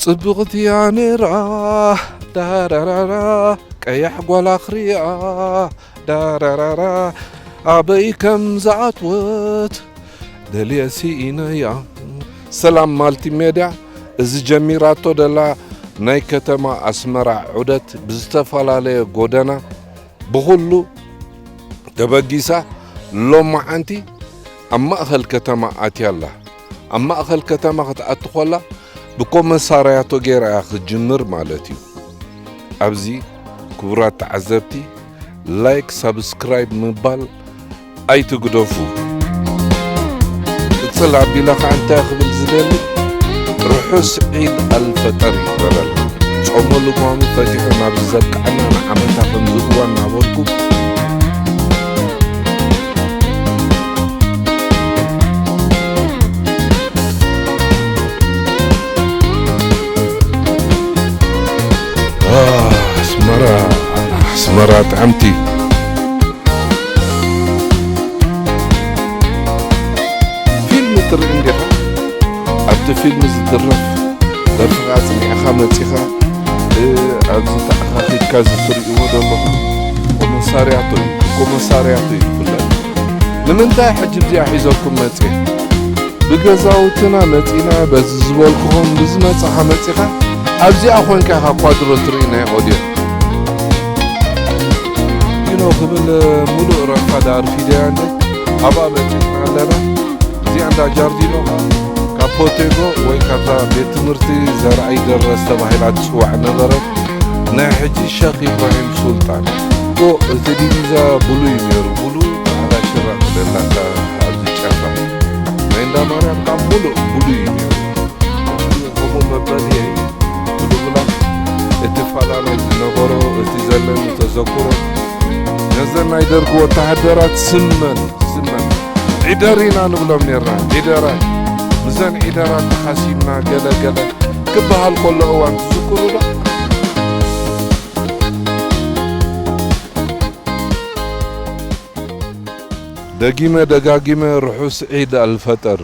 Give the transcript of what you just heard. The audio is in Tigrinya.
ጽብቕቲ እያ ነይራ ዳራራራ፣ ቀያሕ ጓል ኣኽሪኣ ዳራራራ፣ ኣበይ ከም ዝኣትወት ደልየ ስኢነያ። ሰላም ማልቲሜድያ፣ እዚ ጀሚራቶ ደላ ናይ ከተማ ኣስመራ ዑደት ብዝተፈላለየ ጎደና ብኹሉ ተበጊሳ ሎማዓንቲ ኣብ ማእኸል ከተማ ኣትያ ኣላ። ኣብ ማእኸል ከተማ ክትኣቱ ከላ ብኮመሳርያቶ ገይራ እያ ክትጅምር ማለት እዩ። ኣብዚ ክቡራት ተዓዘብቲ፣ ላይክ፣ ሳብስክራይብ ምባል ኣይትግደፉ። ቅጽል ኣቢለ ኸዓ እንታይ ክብል ዝደሊ፣ ርሑስ ዒድ ኣልፈጠር ይግበረልና። ጾመ ልጓሙ ፈቲሑ ናብ ዘብቅዐና ንዓመታ ከምዚ እዋን እናበልኩ፣ ኣስመራ፣ ኣስመራ ጥዕምቲ። ፊልም ትርኢ እንዲኻ፣ ኣብቲ ፊልም ዝድረፍ ደርፍኻ ኣጽኒዕኻ መጺኻ፣ እ፣ ኣብዚ ተኣኻኺብካ እዚ ትርእይዎ ዘለኹም ኮመሳርያቶ እዩ፣ ኮመሳርያቶ እዩ ዝፍለጥ። ንምንታይ ሕጂ እዚኣ ሒዘኩም መጽየ? ብገዛውትና መጺና በዚ ዝበልኩኹም ብዝመጻኻ መጺኻ ኣብዚኣ ኮንካ ኢኻ ኳድሮ ትርኢ ናይ ኦድዮ። ዲኖ ክብል ሙሉእ ረፋድ ኣርፊደያ እንደ ኣብኣ በጺሕና ኣለና። እዚኣ እንዳ ጃርዲኖ ካብ ፖቴጎ ወይ ካብዛ ቤት ትምህርቲ ዘርኣይ ደረስ ተባሂላ ትጽዋዕ ነበረት። ናይ ሕጂ ሸኽ ኢብራሂም ሱልጣን። እኮ እቲ ዲቪዛ ብሉይ እዩ ነይሩ። ብሉይ ጻዕዳ ሽራቕ ደላታ ኣብዚ ጫፋ። ናይ እንዳ ማርያም ካብ ሙሉእ ብሉይ እዩ ነይሩ። ከምኡ መበሊ እየ ብድቡላ እቲ ፈላለይ ዝነበሮ እቲ ዘለኒ ተዘክሮ ነዘን ናይ ደርጊ ወተሃደራት ስመን ስመን ዒደር ኢና ንብሎም ነርና። ዒደራት ምስዘን ዒደራት ተሓሲብና ገለ ገለ ክበሃል ከሎ እዋን ትዝክሩ ዶ? ደጊመ ደጋጊመ ርሑስ ዒድ ኣልፈጠር።